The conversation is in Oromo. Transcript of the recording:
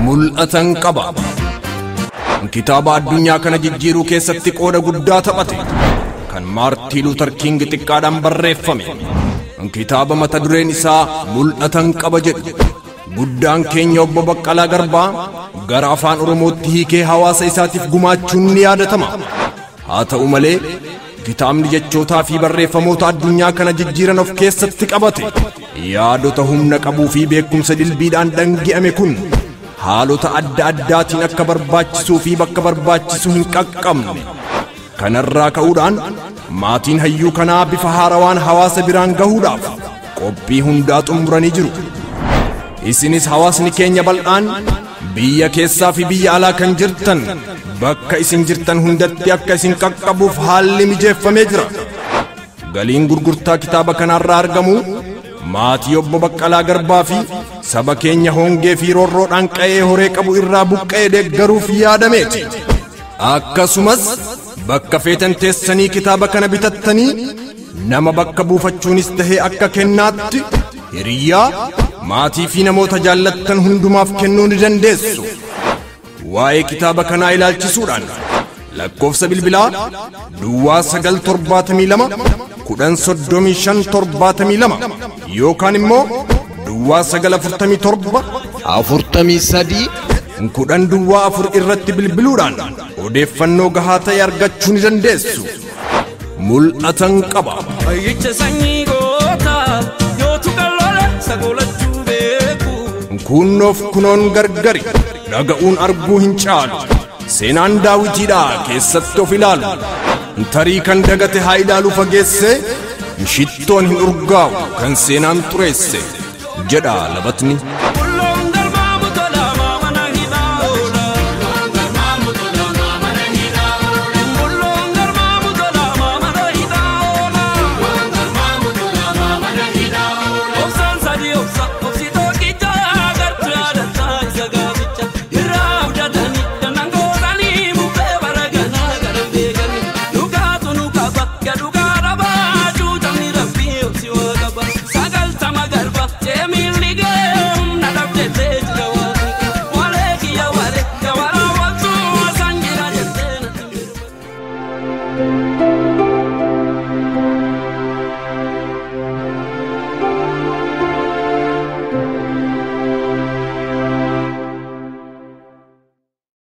Mul'atan qaba. Kitaaba addunyaa kana jijjiiruu keessatti qooda guddaa taphate kan Maartiin Luuter King xiqqaadhaan barreeffame. Kitaaba mata dureen isaa Mul'atan qaba jedhu. Guddaan keenya obbo Baqqalaa Garbaa gara afaan Oromootti hiikee hawaasa isaatiif gumaachuun ni yaadatama. Haa ta'u malee kitaabni jechootaa fi barreeffamoota addunyaa kana jijjiiran of keessatti qabate. Yaadota humna qabuu fi beekumsa dilbiidhaan dhangi'ame kun haalota adda addaatiin akka barbaachisuu fi bakka barbaachisu hin qaqqabne. Kanarraa ka'uudhaan maatiin hayyuu kanaa bifa haarawaan hawaasa biraan gahuudhaaf qophii hundaa xumuranii jiru. Isinis hawaasni keenya bal'aan biyya keessaa fi biyya alaa kan jirtan bakka isin jirtan hundatti akka isin qaqqabuuf haalli mijeeffamee jira. Galiin gurgurtaa kitaaba kanaarraa argamu maatii obbo Baqqalaa Garbaa fi saba keenya hongee fi roorroodhaan qa'ee horee qabu irraa buqqa'ee deeggaruuf yaadameeti. Akkasumas bakka feetan teessanii kitaaba kana bitattanii nama bakka buufachuunis tahee akka kennaatti hiriyaa maatii fi namoota jaallattan hundumaaf kennuu ni dandeessu. Waa'ee kitaaba kanaa ilaalchisuudhaan lakkoofsa bilbilaa Duwwaa 972 10 35 72 yookaan immoo Duwwaa 947 43 10 Duwwaa 4 irratti bilbiluudhaan odeeffannoo gahaa ta'e argachuu ni dandeessu. Mul'atan qaba. Ayyicha sanyii goota yootu qalloole sagoolachuu beeku. Kunnoof kunoon gargari dhaga'uun arguu hin caalu. Seenaan daawitiidhaa keessatti of ilaalu. Tarii kan dagate haa ilaalu fageesse shittoon hin urgaa'u kan seenaan xureesse jedha labatni.